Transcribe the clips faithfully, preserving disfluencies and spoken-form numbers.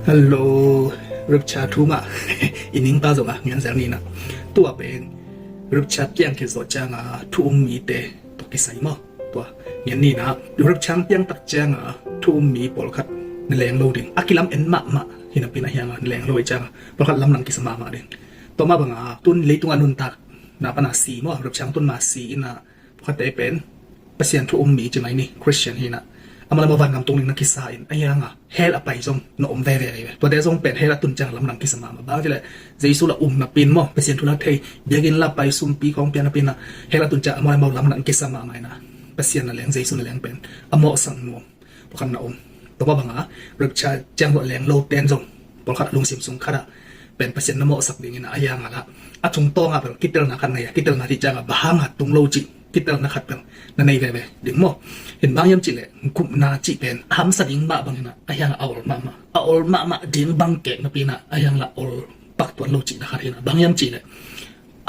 Hello, rapture thu mah i ningpa zong a ngen zel ni na. Tua pen rapture piang khit zawh ciang a thu um mite tawh kisai maw? Tua ngen ni na. Rapture piang tak ciang a thu um mi pawlkhat na leng lo ding. A kilam en mahmah hi napi na hiang a na leng lo i ciang a pawlkhat lamdang kisa mahmah ding. Tua mah bang a tun leitung a nuntak na pan a si maw? Rapture tun ma si in a pawlkhatte pen Pasian thu um mi ci mai ni, Christian hi na. Amah le amah vangam tung ding na kisa in a hiang a hell a pai zong na om veve ahi ve. Tuate zong pen hell a tun ciang lamdang kisa mahmah. Bang ci le Jesu la um napi in maw, Pasian thu la thei, biakinn la pai, sumpi khawng pia napi in a hell a tun ciang amah le amah lamdang kisa mahmah in a Pasian na leng, Jesu na leng pen a mawhsak nuam pawlkhat na om. Tua mah bang a rapture ciang zawh leng lo ten zong pawlkhat lungsim sung khat ah pen Pasian na mawhsak ding in a hiang a la a tungtawn a pen kitelna khat nei a, kitelna cih ciang a bang hang a tung lo cih kitelna khat pen na nei veve ding maw? Hi in bang hiam cih le gupna cih pen a hamsa ding mah bang in a hiang a a ol mahmah. A ol mahmah ding bang kek napi in a hiang la ol pak tuan lo cihna khat hi in a bang hiam cih le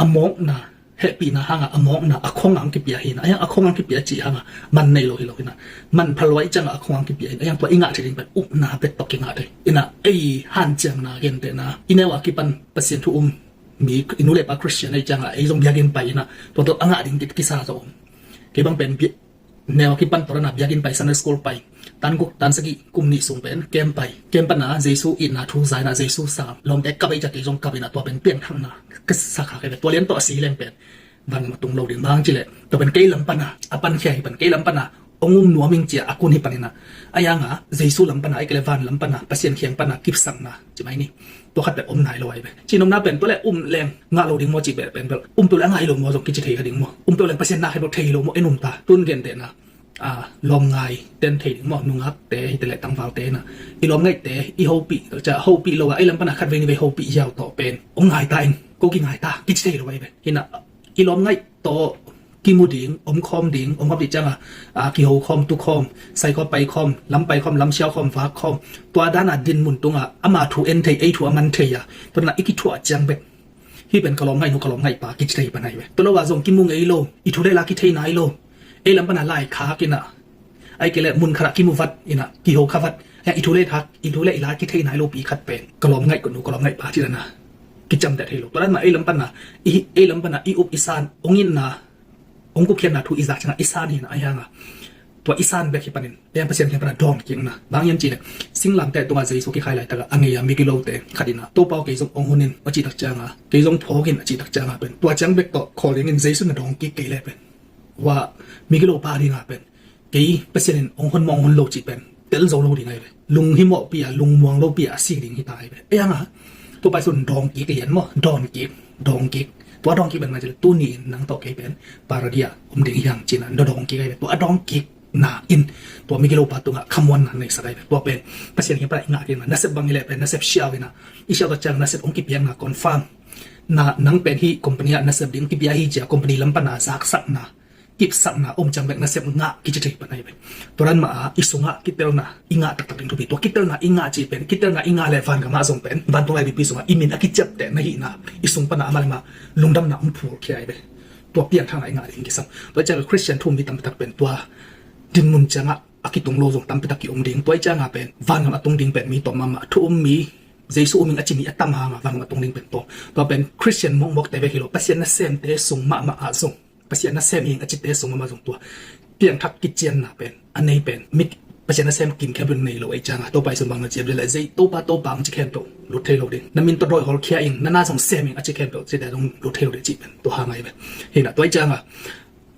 a mawkna, hehpihna hang a a mawkna a khong ang kipia hi in a hiang a khong ang kipia cih hang a man nei lo hi lo hi in a man phaluai ciang a a khong ang kipia hi in a hiang tua i ngah thei ding pen upna bek tawh kingah thei in a ei hanciamna gentehna i neu a kipan Pasian thu um mi i nu le pa Christian ei ciang a ei zong biakinn pai in a tua tawh a ngah ding kisa zaw om. Kei bang pen neu a kipan tawh na biakinn pai, Sunday school pai, tan guk tan sagih kum nih sung pen camp pai. Camp pan a Jesu itna thu za in a Jesu sam lawmte kap ei ciang kei zong kap in a tua pen piangthakna ka sa kha kei ve. Tua lian tawh a si leng pen vangam a tung lo ding bang ci le tua pen kei lam pan a a pankhia hi pan kei lam pan a ong um nuam ing cia a kun hi pan in a a hiang a Jesu lam pan a ei kei le van lam pan a Pasian khiang pan a kipsakna ci mai ni. Tua khat pen om nai lo ahi ve. Cih nopna pen tua le um leng ngah lo ding maw cih pen bel um peuh le a ngai lo maw zong kici thei kha ding maw? Um peuh leng Pasian na khe lo thei lo maw en um ta tun gentehna a lawm ngai ten thei ding maw? Nungakte hi te le tangvalte na i lawm ngaihte i hopih ca hopih lo a ei lam pan a khat vei ni vei hopih hiau tawh pen ong ngai ta in ko ki ngai ta kici thei lo ahi ve. Hi in a i lawm ngaih tawh kimu ding, om khawm ding, om khawm dih ciang a kiho khawm, tu khawm, sai khawm, pai khawm, lam pai khawm, lam siau khawm, vak khawm. Tua dan a din mun tung a ama thu en thei, ei thu a man thei a tua dan a i kithuah ciang bek hih pen ka lawm ngaih nu, ka lawm ngaih pa kici thei pan ahi ve. Tua lo a zong kimu ngei lo, i thu le la kithei nai lo. Ei lam pan a lai khak in a ai kei le mun khat ah kimu vat in a kiho kha vat. Ai i thu le thak, i thu le i la kithei nai lo pi khat pen ka lawm ngaih kut nu, ka lawm ngaih pa ci dan a kiciamteh thei lo. Tua dan mah ei lam pan a i, ei lam pan a i up i san, ong itna, ong gupkhiatna thu i zak ciang a i san hi in a hiang a tua i san bek hi pan in ei Pasian kiang pan a dawn kikna. Bang hiam cih le singlamteh tung a Jesu kikhai laitak a a ngei a migilote khat in a Topa aw kei zong ong hun in a cih tak ciang a, kei zong phawk in a cih tak ciang a pen tua ciang bek tawh khawl ding in Jesu na dawng kik kei le pen ua migilo pa ding a pen kei Pasian in ong hun maw ong hun lo cih pen tel zo lo ding ahi ve. Lunghimawhpih a, lungmuang lopih a a sik ding hi ta ahi ve. Ei ang a tua pai sun dawng kik lian maw, dawng kik, dawng kik. Tua dawng kik pen mai cih le tuni in nang tawh kei pen Paradis ah om ding hi hang ci in a na dawng kik ahi ve. Tua a dawng kikna in tua migilopa tungah khamuanna nei sak ahi ve. Tua pen Pasian kiang pan a i ngah kik na, nasep bang hi leh pen nasep siau in a, i siau tak ciang nasep hong kipiakna confirm na, nang pen hih company ah nasep ding kipia hi ci a company lam pan a zaksakna, kipsakna om ciang bek nasep ngah kici thei pan ahi ve. Tua dan mah a i sungah kitelna i ngah taktak ding thupi. Tua kitelna i ngah cih pen, kitelna i ngah leh vangam ah zong pen vantung lai biakpi sungah i min a kiciapteh na hihna, i sung pan a amah le amah lungdamna hong phulkhia ahi ve. Tua piangthakna i ngah ding kisam. Tua ciang Christian thu um mi tampi tak pen tua dinmun ciangah a kitung lo zong tampi tak ki-um ding. Tua i ciang a pen vangam a tung ding pen mi tawm mahmah, thu um mi, Jesu um ing a ci mi a tam hang a vangam a tung ding pen tawm. Tua pen Christian mawkmawkte bek hi lo, Pasian nasemte sung mahmah ah zong, Pasian nasem ing a cite sung mahmah zong tua piangthak kicianna pen a nei pen mi, Pasian nasem kim khempeuh nei lo ei ciang a Topa i sung bang na ciam le zei Topa, Topa ang ci khempeuh lut thei lo ding. Na min tawh dawi hawlkhia ing, na na zong sem ing a ci khempeuh cite zong lut thei lo ding cih pen tua hang ahi ve. Hi na tua i ciang a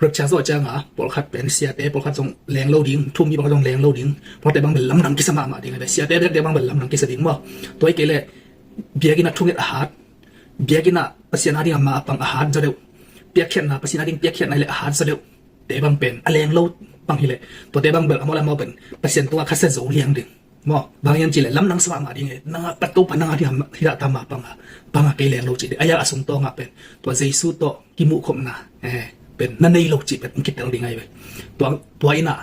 rapture zawh ciang a pawlkhat pen siate pawlkhat zong leng lo ding, thu um mi pawlkhat zong leng lo ding. Pawlkhatte bang bel lamdang kisa mahmah ding ahi ve. Siate bekte bang bel lamdang kisa ding maw? Tua i kei leh biakinn ah thunget a hat, biakinn ah Pasian a ding a ma a pang a hat zaw deuh, piakkhiatna, Pasian a ding piakkhiatna hi leh a hat zaw deuh te bang pen a leng lo bang hi leh tuate bang bel amau le amau pen Pasian tungah khasia zo liang ding. Maw, bang hiam cih leh lamdang sa mahmah ding e, nang a pat Topa nang a ding a hi dah ta ma pang a, bang a kei leng lo cih ding. A ya a sung tawng ah pen tua Jesu tawh kimuhkhopna, eh, pen na nei lo cih pen hong kitel ding ahi ve. Tua, tua in a,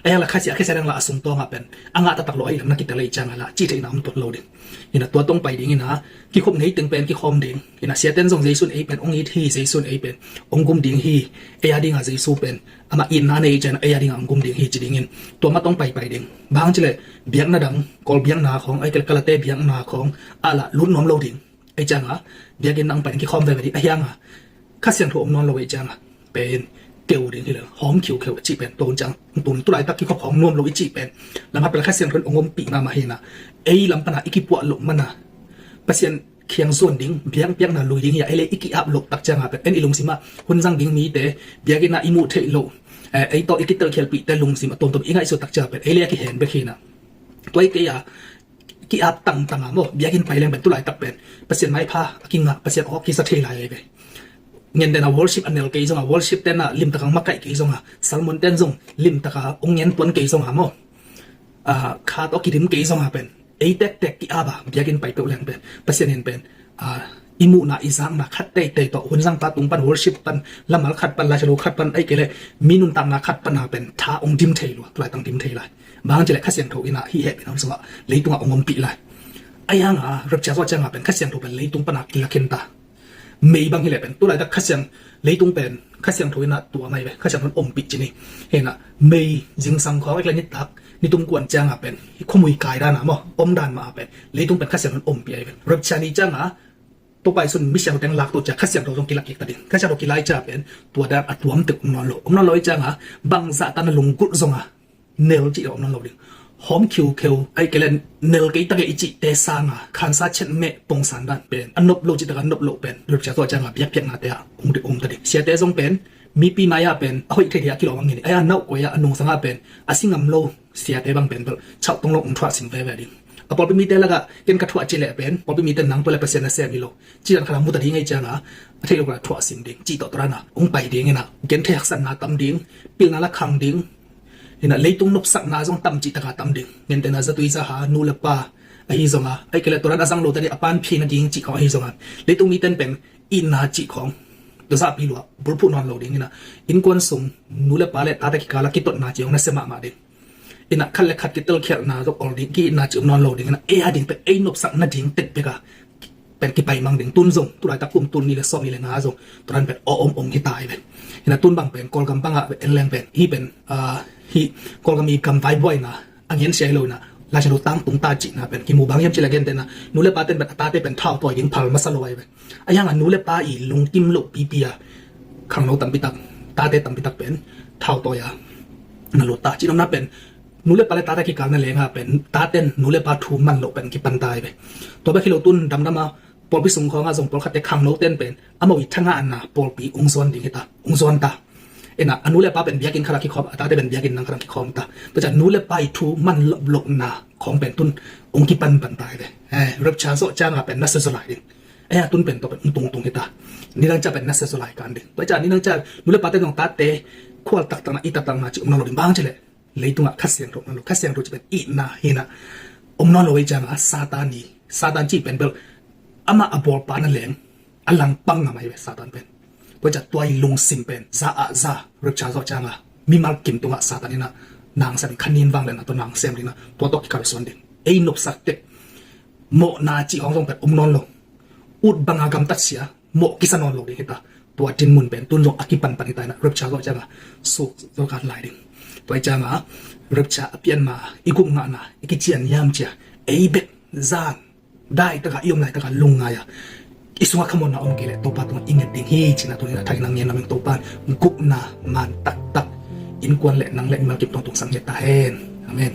A hiang la khasia, khasia dang la a sungtawng ah pen a ngah taktak lo ahih lam na kitel ahih ciang a la cih theihna om tuan lo ding. Hi na tua tawh pai ding hi na, kikhop ngei teng pen kikhawm ding. Hi na siate'n zong Jesu in ei pen hong it hi, Jesu in ei pen hong gum ding hi. Ei a ding a Jesu pen amah itna nei ciang a ei a ding a hong gum ding hi ci ding in, tua mah tawh pai pai ding. Bang hang ci leh biakna dang, Kawl biakna khawng, ahih kei leh Kalate biakna khawng ah la lut nuam lo ding. Ahih ciang a biakinn ah hong pai ding, kikhawm veve ding. A hiang a Kha Siangtho om nawn lo ahih ciang a pen keu ding hi leh hawm khiukheu a cih pen tua hun ciang, tun tulaitak kikhop khawm nuam lo i cih pen lamah pen Kha Siangtho in hong ompih mahmah hi na, ei lam pan a i kipuah loh man a Pasian kiang zuan ding, biak, biakna lui ding hi a, ei le i ki-ap loh tak ciang a pen en i lungsim ah hun zang ding mite, biakinn ah i muh theih loh, eh, ei tawh i kitelkhialpihte lungsim a tuamtuam i ngaihsut tak ciang a pen ei le a kihen bek hi na. Tua hi kei a ki-ap tangtang a maw, biakinn pai leng pen tulaitak pen Pasian maipha a kingah, Pasian aw kisa thei lai ve. Ngen te'n a worship a nel kei zong a, worship te'n a limtak a hong makaih kei zong a, sermon te'n zong limtak a hong ngen tuan kei zong a maw, ah, kha tawh kidim kei zong a pen ei tektek ki-ap a biakinn pai peuh leng pen Pasian in pen, ah, i muhna i zakna khat teitei tawh hun zang pa tung pan, worship pan, lamal khat pan, laisalo khat pan, ahih kei leh mi nuntakna khat pan a pen tha hong dim thei lua, tulaitak dim thei lai. Bang hang ci leh Kha Siangtho in a hih hehpihna hun sungah leitungah hong ompih lai. A hiang a rapture zawh ciang a pen Kha Siangtho pen leitung pan a kilak khin ta. Mei bang hi leh pen tulaitak Kha Siang, leitung pen Kha Siangtho in a tuam ahi ve, Kha Siangtho in ompih ci ni. Hi na, mei zingsang khawng, ahih kei leh nitak, nitum kuan ciang a pen hih khuamui kai dan a maw, om dan mah a pen leitung pen Kha Siangtho in ompih ahi ve. Rapture ni ciang a Topa Jesu in mi siangtho teng lak to ciang Kha Siangtho zong kilak kik ta ding. Kha Siangtho kilak ciang a pen tua dan a tuam tek om nawn lo. Om nawn lo ahih ciang a bangzah tan a lunggulh zong a nel cih om nawn lo ding. Hawm khiukheu, ahih kei leh nel kei ta kei i cihte sang a khansa chet meh pongsan dan pen a nop lo, cih tak a nop lo pen rapture zawh ciang a biakpiaknate ah hong dik om ta ding. Siate zong pen mipi mai ah pen a hoih thei thei a kilawm a ngin, a nauhkuai ah, a nungsang ah pen a si ngam lo siate bang pen bel chauh tong lo hong thuah sim veve ding. A pawlpi mite lakah ken ka thuah ci leh pen pawlpi mite nang tua leh Pasian nasem hi lo, cih dan khat a mu ta ding ahih ciang a, a theih lo khat a thuah sim ding cih tawh tua dan a hong pai ding hi na, genthei haksatna tam ding, pilna la khang ding. Hi na, leitung nopsakna zong tam cih tak a tam ding. Ngen te'n a zatui zaha, nu le pa ahi zong a, ahih kei leh tua dan a zang lo ta ding, a panpih nading cih khawng ahi zong a, leitung mite'n pen itna cih khawng tua zahpi lua bulphuh nawn lo ding hi na, innkuan sung nu le pa le tate kikal a kitotna cih khawng nasia mahmah ding. Hi na, khat le khat kitelkhialhna zong ol ding, ki-itna cih om nawn lo ding hi na, ei a ding pen ei nopsak nading tek bek a pen kipai mang ding. Tun zong, tulaitak kum tul nih le sawm nih le nga zong tua dan pen aw om om hi ta hi ve. Hi na, tun bang pen Kawlgam bang ah en leng pen hih pen, ah, hih Kawlgam i gam vaibuaina a ngen sia hi lo hi na, laisiangtho tangtung ta cihna pen kimu bang hiam ci leh, gen te'n a nu le pate'n pen a tate pen thau tawi ding phal masa lo ahi ve. A hiang a nu le pa i lungkim loh pipi a khangno tampi tak, tate tampi tak pen thau tawi a na lut ta cih nopna pen, nu le pa le tate kikal na leng a pen tate'n nu le pa thu man loh pen kipan ta hi ve. Tua bek hi lo, tun damdam a pawlpi sung khawng ah zong pawlkhatte khangnote'n pen amau i thangahna pawlpi hong zuan ding hi ta, hong zuan ta. Hi na, a nu le pa pen biakinn khat ah kikhawm, a tate pen biakinn nang khat ah kikhawm ta. Tua ciang nu le pa i thu man lohlohna khawng pen tun hong kipanpan ta hi ve. Eh, rapture zawh ciang a pen nasia zaw lai ding. Eh, a tun pen tua pen hong tungtung hi ta. Nidang ciang pen nasia zaw lai kan ding. Tua ciang nidang ciang nu le pate zong tate khual taktakna, i taktakna cih om nawn lo ding. Bang ci leh leitungah Kha Siangtho om nawn lo. Kha Siangtho cih pen itna hi na, om nawn lo ahih ciang a Satan i, Satan cih pen bel amah a bawlpa na leng a langpang ngam ahi ve Satan pen. Tua ciang tua i lungsim pen za ah za, rapture zawh ciang a mimal kim tungah Satan in a na sem ding, kha nin vang le na tawh na sem ding na, tua tawh kikal suan ding. Ei nopsak tek, mawhna cih khawng zong pen om nawn lo. Ut bang a gamtat sia, mawh kisa nawn lo ding hi ta. Tua dinmun pen tun zong a kipanpan hi ta hi na, rapture zawh ciang a suk zo kan lai ding. Tua ahih ciang a rapture a pian ma i gupngahna i kician hiam ci a, ei bek zan dai tak a i om lai tak a lungngai a, i sungah khamuanna om kei leh Topa tungah i nget ding hi cihna tuni in a thak in a ngen lam in, Topa in gupna man taktak innkuan le nang le mimal kim tungah tungsak ngiat ta hen. Amen.